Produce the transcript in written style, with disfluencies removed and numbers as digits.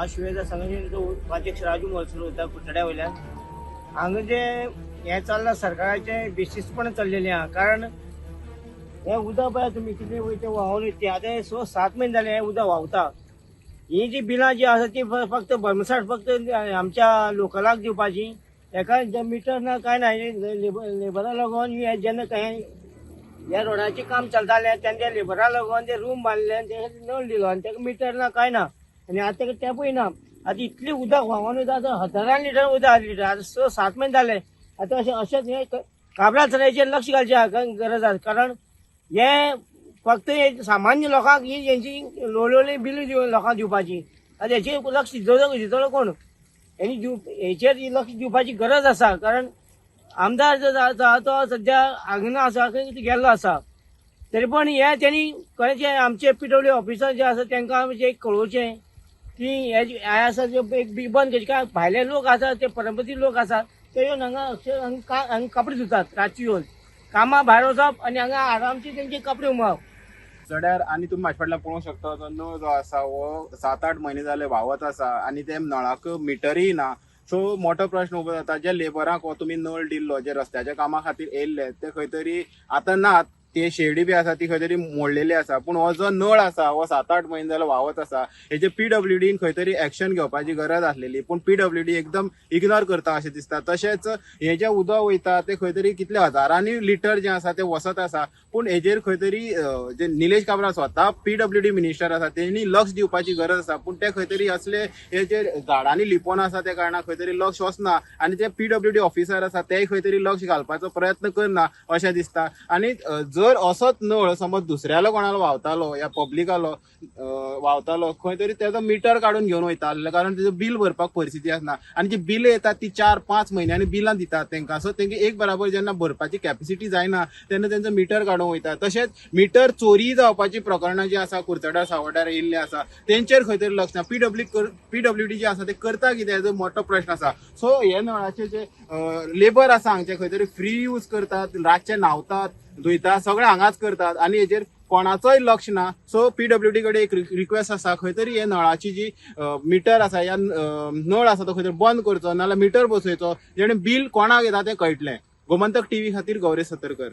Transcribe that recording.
हांव शिवेजा संघटनेचो उपाध्यक्ष राजू मोलसर उलयता कुडचड्या वयल्यान. हांगा जे हें चल्लां सरकाराचें बेशिस्तपण चल्लेलें आहा, कारण हें उदक पळय तुमी कितें वयता व्हांवून वयता. आतां 6-7 म्हयने जाले हें उदक व्हांवता. ही जी बिलां जी आसा ती फक्त भरमसाठ फक्त आमच्या लोकलाक दिवपाची. हेका मिटर ना कांय ना. लेबरा लागून हे जेन्ना कांय ह्या रोडाचें काम चलतालें तेन्ना लेबरा लागून ते रूम बांदले आनी ते नळ दिलो आनी ताका मिटर ना कांय ना आनी आतां ताका टॅपूय ना. आतां इतलें उदक व्हांवून वयता, आतां हजारान लिटर उदक लिटर. आतां 6-7 म्हयने जाले. आतां अशें अशेंच हें काब्राल सराचेर लक्ष घालचें गरज आसा, कारण हे फक्त हे सामान्य लोकांक ही हेंची लोळोली बिलां दिवन लोकांक दिवपाची. आतां हेचेर लक्ष दितलो कोण? हेणी हेचेर लक्ष दिवपाची गरज आसा, कारण आमदार जो आसा तो सद्या हांगा आसा, खंय गेल्लो आसा. तरी पण हे तेणी खंयचे आमचे पीडब्ल्यू ऑफिसर जे आसा तांकां म्हणजे कळोवचें की हे आसा जे एक बंद करचे. काय भायले लोक आसा, ते परंपरेचे लोक आसा, ते येवन हांगा हांगा कपडे धुतात रातचे येवन, कामां भायर वचप आनी हांगा आरामचे तेंचे कपडे उमळप. चड्यार आनी तुमी म्हाजे फाटल्यान पळोवंक शकता तो नळ जो आसा हो 7-8 म्हयने जाले व्हांवत आसा आनी ते नळाक मिटरूय ना. सो मोठो प्रश्न उबो जाता, जे लेबरांक हो तुमी नळ दिल्लो, जे रस्त्याच्या कामा खातीर येयल्ले ते खंय तरी आतां नात, ते शेडी बी आसा ती खंय तरी मोडलेली आसा. पूण हो जो नळ आसा हो 7-8 म्हयने जाले व्हांवत आसा. हेजे पीडब्ल्यूडीन खंय तरी एक्शन घेवपाची गरज आसलेली, पूण पीडब्ल्यूडी एकदम इग्नोर करता अशें दिसता. तशेंच हे जे उदक वयता ते खंय तरी कितले हजारांनी लिटर जे आसा ते वचत आसा, पूण हेजेर खंय तरी जे निलेश काब्राल स्वता पीडब्ल्यूडी मिनिस्टर आसा तेणी लक्ष दिवपाची गरज आसा. पूण ते खंय तरी असले हे जे झाडांनी लिपोवन आसा त्या कारणान खंय तरी लक्ष वचना आनी जे पीडब्ल्यूडी ऑफिसर आसा तेय खंय तरी लक्ष घालपाचो प्रयत्न करना अशें दिसता. आनी जर असोच नळ समज दुसऱ्यालो कोणालो व्हांवतालो या पब्लिकालो व्हांवतालो, खंय तरी तेजो मिटर काडून घेवन वयता, कारण तेजो बील भरपाक परिस्थिती आसना. आनी जी बिलां येतात ती 4-5 म्हयन्यांनी बिलां दितात तेंकां. सो तेंकां एक बराबर जेन्ना भरपाची कॅपेसिटी जायना तेन्ना तेंचो मिटर काडून वयता. तशेंच मिटर चोरी जावपाची प्रकरणां जी आसा कुडचड्यार सावड्यार येयल्ली आसा तेंचेर खंय तरी लक्ष ना. पीडब्ल्यूडी जे आसा ते करता कितें हेजो मोठो प्रश्न आसा. सो हे नळाचे जे लेबर आसा हांगचे खंय तरी फ्री यूज करतात, रातचे न्हांवतात धुयता, सगळें हांगाच करतात आनी हेजेर कोणाचोय लक्ष ना. सो पीडब्ल्यूडी कडेन एक रिक्वेस्ट आसा, खंय तरी हे नळाची जी मिटर आसा या नळ आसा तो खंय तरी बंद करचो, नाजाल्यार मिटर बसयचो, जेणे बील कोणाक येता तें कळटलें. गोमंतक टीव्ही खातीर गौरेश सतरकर.